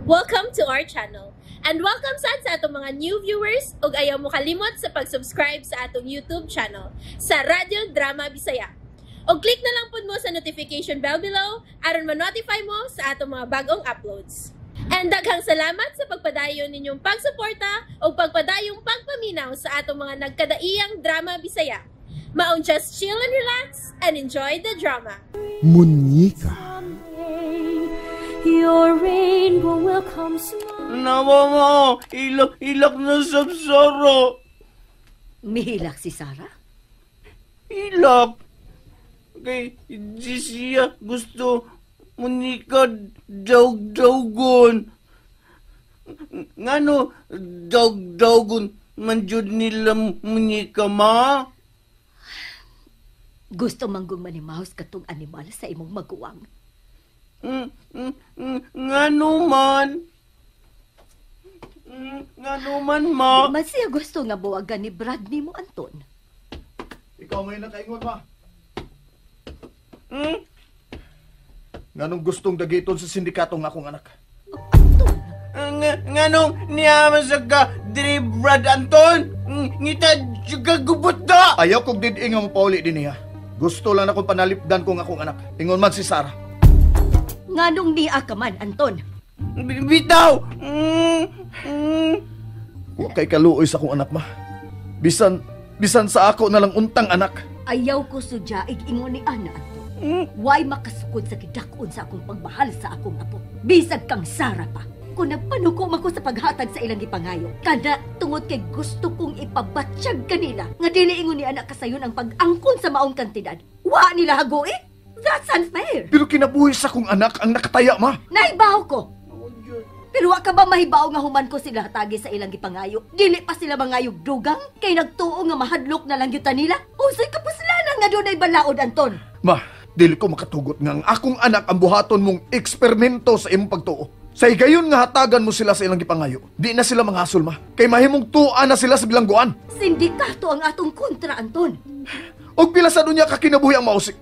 Welcome to our channel. And welcome sad sa atong mga new viewers ug ayaw mo kalimot sa pag-subscribe sa atong YouTube channel sa Radyo Drama Bisaya. Og click na lang pud mo sa notification bell below aron ma-notify mo sa atong mga bagong uploads. And daghang salamat sa pagpadayon ninyong pagsuporta ug pagpadayong pagpaminaw sa atong mga nagkadaiyang drama Bisaya. Maong just chill and relax and enjoy the drama. Munyeka. Your rainbow will come smiling. Nawa mo, ilak, ilak na sa Sara. Mihilak si Sarah? Ilak. Kay di siya gusto munika dawg-dawgon. Ngano dawg-dawgon man jud nila munika ma? Gusto manggong manimaos katong animal sa imong maguwang. Ngano man? Ngano man ma? Di man siya gusto nga buwagan ni Brad nimo, Anton. Ikaw may nakaingon, ma. Mm? Nganong gustong dagiton sa sindikato ng akong anak? Anton! Nganong niya sa ka diri Brad Anton? Ngita juga gubot da. Ayaw kog did nga mopauli din niya. Gusto lang akong panalipdan kong akong anak. Ingon man si Sarah. Nganong niya ka man, Anton? Bitaw! Wa kay kaluoy sa akong anak, ma. Bisan sa ako na lang untang anak. Ayaw ko sudya ig-ingon ni Ana, Anton. Way makasukod sa gidak-on sa akong pagmahal sa akong apo. Bisag kang Sarah pa. Kung nagpanukom ako sa paghatag sa ilang gipangayo, kada tungod kay gusto kong ipabatsyag kanila nga dili ingon ni anak kasayon ang pag-angkon sa maong kantidad. Wa nila hagoy? That's unfair. Pero kinabuhi sa akong anak ang nakataya, ma. Nahibaw ko. Pero wa ka ba mahibaw nga human ko sila hatagi sa ilang gipangayo? Dili pa sila mangayog dugang kay nagtuo nga mahadlok na lang yuta nila. Usay kapuslanan nga dunay balaod, Anton. Ma, dili ko makatugot nga ang akong anak ang buhaton mong eksperimento sa imong pagtuo. Sa higayon nga hatagan mo sila sa ilang gipangayo, di na sila manghasol, ma. Kay mahimong tuwa na sila sa bilangguan. Sindikato ang atong kontra, Anton. Og pila sa dunya ka kinabuhi ang mausik.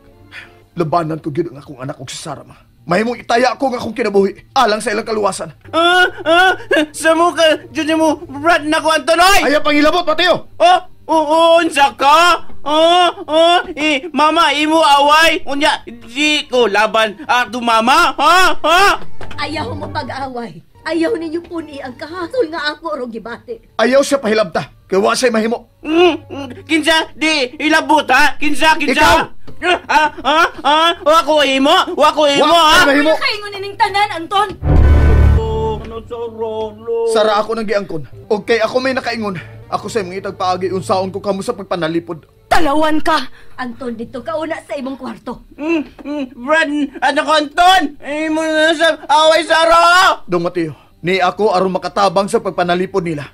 Labanan ko gyud ang akong anak og si Sarah, ma. Mahimong itaya ko ang akong kinabuhi alang sa ilang kaluwasan. Sa mo ka, jud mo, Brad na ko, Anton, oy! Ayaw pangilabot, Mateo! Oh, oo, unsa ka? Mama, imo away. Unya, di ko laban ato mama, ha? Ha? Ayaw mo pag-away. Ayaw ninyo puni ang kahasol nga ako rong gibati. Ayaw siya pahilabta. Kay wa siya mahimo. Kinsa di ilabot, ha? Kinsa, kinsa? Ikaw! Wa ko imo? Wa ko imo, Wa ha? kay mahimo. Kaingon nining tanan, Anton. Ano sa rolo? Sara ako nang giangkon. Og kay ako may nakaingon. Ako sa imong itagpaagi unsaon ko kamo sa pagpanalipod. Talawan ka! Anton, dito ka una sa imong kwarto. Brad, ano ko, Anton? Imo na sa away Sara! Dong Mateo, ni ako aron makatabang sa pagpanalipod nila.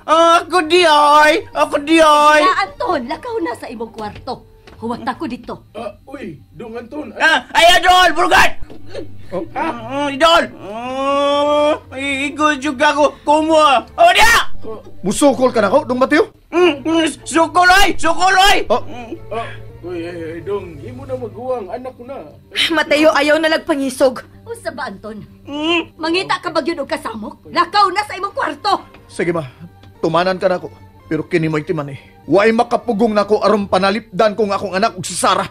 Ako di ay! Ako di ay! Na, Anton, lakaw na sa imong kwarto. Huwat ako dito. Uy, dong Anton. Ay, idol! Burgat! Idol! Igol juga ako. Kumuha! Oh, dia! Musukol ka na ko, Dong Mateo? Sukoloy! Sukoloy! Oh. Uy, ay, dong, imo na maguwang, anak ko na. Mateo, ayaw na nagpangisog. Usa ba, Anton? Mangita ka ba yun og kasamok? Lakaw na sa imong kwarto! Sige ma, tumanan ka na ko. Pero kini mo'y timan eh. Way makapugong nako aron panalipdan ko nga akong anak ug si Sarah.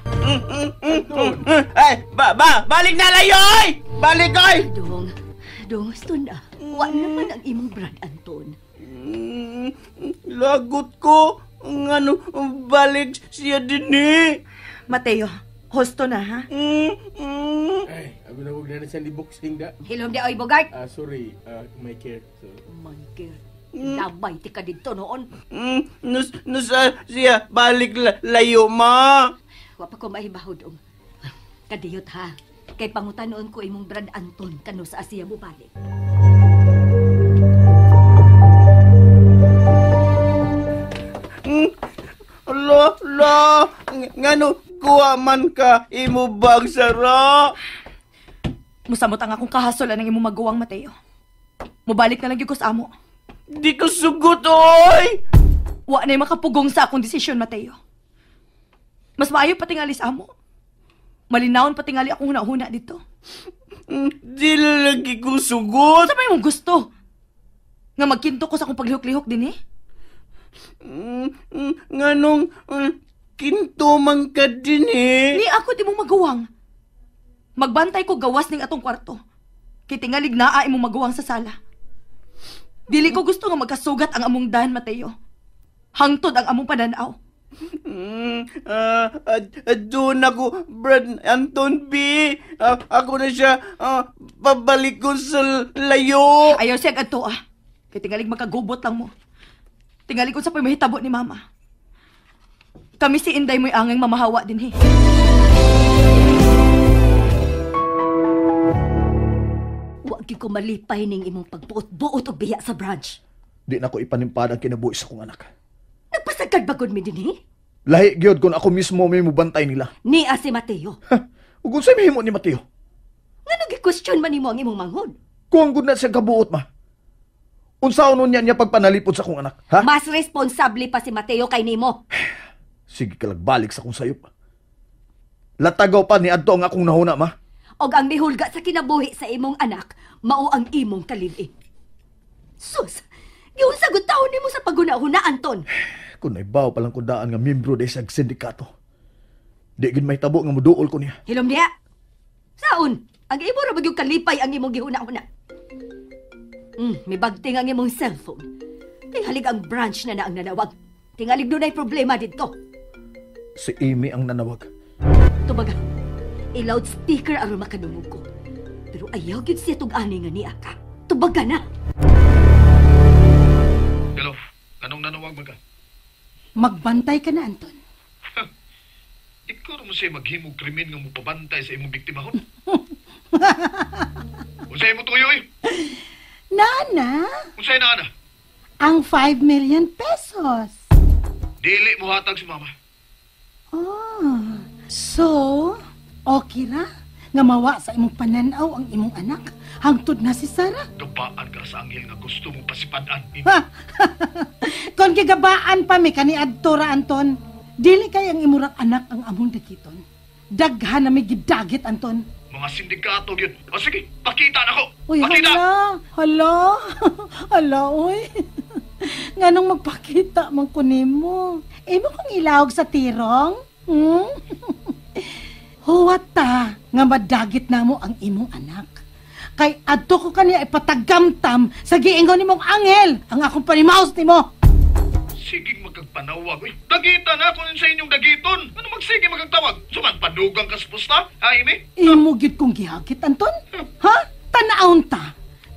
Ay, balik na layo, oy! Balik, oy! Dong, gusto na. Wa naman ang imong Brad, Anton. Lagot ko. Ngano, balik siya din eh. Mateo, husto na ha? Ay, abi na wag na na siya ni boxing da. Hilom di, oy, Bogart. Sorry, my care. So. Mangkir. Labay ti ka dito noon. Nus siya balik layo ma. Wa pa ko mahibaw dong. Kadiyot ha. Kay pangutanoon ko imong Brad Anton kano sa Asiya mo balik. Lo, lo, ngano kuha man ka imo bag Sara? Musamot ang akong kahasolan ng imong maguwang, Mateo. Mubalik na lang gyud ko sa amo. Di ko sugot, oy! Wa na'y makapugong sa akong desisyon, Mateo. Mas maayo patingali sa amo. Malinawon patingali akong huna-huna dito. Di lagi ko sugot. Sa may mong gusto? Nga magkinto ko sa akong paglihok-lihok din eh? Nganong kinto man ka din eh. Ni ako di mong maguwang. Magbantay ko gawas ning atong kwarto. Kay tingalig naa imong maguwang sa sala. Dili ko gusto nga magkasugat ang among dan, Mateo. Hangtod ang among pananaw. Doon ako, Brad Anton B. Ako na siya, pabalik ko sa layo. Ayaw siya adto ah. Kay tingalig makagubot lang mo. Tingalig ko sa pamahitabo ni Mama. Kami si Inday mo'y angeng mamahawa din eh. Wa gyud ko malipay ning imong pagbuot-buot og biya sa branch. Di na ko ipanimpad ang kinabuhi sa kong anak. Nagpasagad ba gud mi dinhi? Lahi gyud kung ako mismo may mubantay nila. Nia si Mateo. Ug unsay mahimo ni Mateo? Ngano gi-question man nimo ang imong manghod? Kung gud na siya kabuot ma. Unsaon niya niya pagpanalipod sa akong anak, ha? Mas responsable pa si Mateo kay nimo. Sige kalagbalik sa akong sayop. Latagaw pa ni adto ang akong nahuna, ma. Og ang mihulga sa kinabuhi sa imong anak, mao ang imong kalib-in. Sus! Giunsa gud taon nimo sa paghuna-huna, Anton? Kung naibaw palang kundaan nga membro di sa sindikato. Di gid may tabo nga moduol ko niya. Hilom niya. Saon? Ang imo ra ba gyud kalipay ang imong gihuna-huna? Mibagting ang imong cellphone. Tingalig ang branch na naang nanawag. Tingalig dunay problema didto. Si Amy ang nanawag. Tubaga, i-loudspeaker aron makadungog ko. Pero ayaw gyud siya tug-ani nga niya ka. Tubaga na. Hello, anong nanawag man ka? Magbantay ka na, Anton. Ikaw naman siya maghimog krimen nga mupabantay sa imong biktimahon. Unsay mo tuyoy? Nana, Unsay na ana? ang 5 million pesos. Dili mo hatag si mama. Oh, so, okay ra nga mawa sa imong pananaw ang imong anak hangtod na si Sarah. Gabaan ka sa anghel nga gusto mong pasipadan. Kon gigabaan pa mi kaniadto ra, Anton. Dili kay ang imurang anak ang among dakiton. Daghan na may gidagit, Anton. Mga sindikato gyud. O sige, pakita nako. Uy, Pakita. hala, hala, hala, uy. Nganong magpakita man ko nimo? Imo kong ilawag sa tirong? Hmm? Huwat ta nga madagit namo ang imong anak. Kay adto ko kaniya ipatagamtam sa giingon nimong anghel ang akong panimaus nimo. Sige magkagpanawag. Uy, dagita na kung sa inyong dagiton. Ano magsige magkagtawag? Suman padugang kaspusta? Ha, Amy? Imo gyud kong gihagit, Anton. Ha? Tan-aon ta.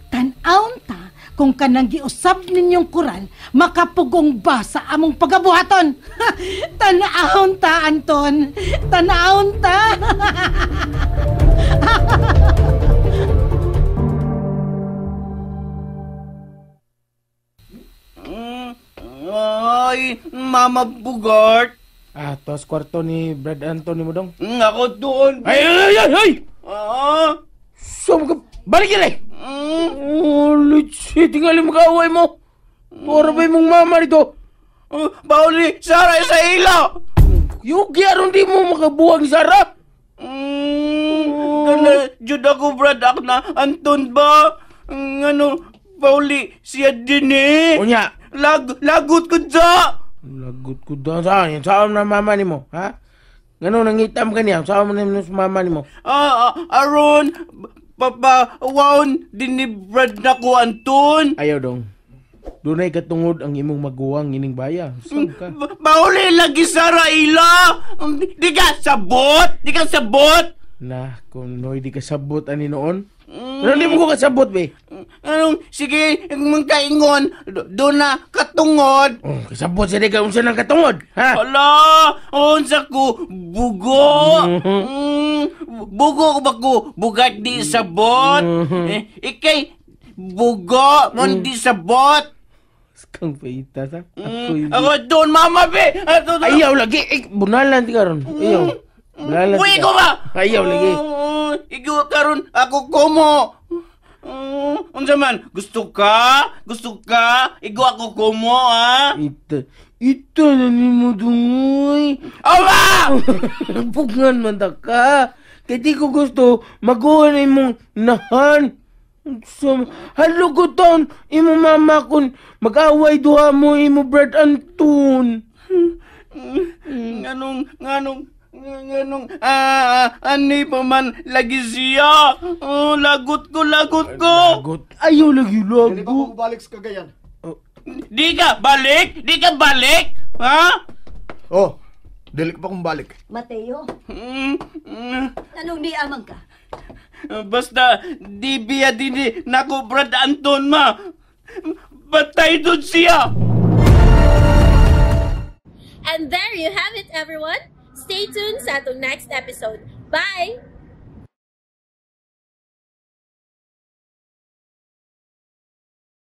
Tan-aon ta kung kanang giusab ninyong koral makapugong ba sa among pagabuhaton. Tan-aon ta, Anton. Tan-aon ta. Ay, Mama Bugart. Ah, tos kwarto ni Brad Anton ni mo dong. Ako doon. Ay, ay, ay, ay! Ah, So, balik yun eh! Oh, litsi, tingali mag-away mo. Para ba imong mama dito? Bauli, Sarah sa ilo! Yugi, aron di mo makabuwag ni Sarah? Kana, jud ako, Brad, ako na Anton ba? Ano, bauli, siya din eh. Unya. Lagot ko dya! Lagot ko dya. Saan? Saan na mama ni mo? Ha? Ganun, nangitam ka niya. Saan mo na mama ni mo? Aron, papa, waon din ni Brad na ko, Anton. Ayaw dong. Dunay katungod ang imong maguwang ining baya. Saan ka? Bauli lagi Sarah ila! Di ka sabot! Di ka sabot! Na, kung noy di ka sabot ani noon. Ano di mo ko kasabot, be? Anong, sige, mangkaingon, doon na katungod. Oh, kasabot sa di ka, unsa nang katungod, ha? Hala, unsa ko, bugo. Bugo ko ba ko, bugat di sabot? Ikay, bugo, mon di sabot. Kang paita, sa? Ako doon, mama, be! Ayaw lagi, bunalan di karon. Ayaw. Bunalan Uy, ko ba? Ayaw lagi. Ikaw karon ako kumo. Unsa man, gusto ka? Gusto ka? Ikaw ako kumo, ha? Ito na nimo dungoy. Ama! Pugngan man ta ka. Kay di ko gusto maguha na imong nahan. So, haluguton imo mama kun mag-away duha mo imo Brad Anton. Nganong, nganong, nganong, ani pa man lagi siya. Oh, lagot ko, lagot ko. Lagot. Ayaw lagi Dili pa lagot. ko balik sa Cagayan. Di ka balik? Di ka balik? Ha? Oh, dili pa kong balik. Mateo, anong niamang ka? Basta, di biya din nako Brad Anton ma. Patay doon siya. And there you have it, everyone. Stay tuned sa atong next episode. Bye!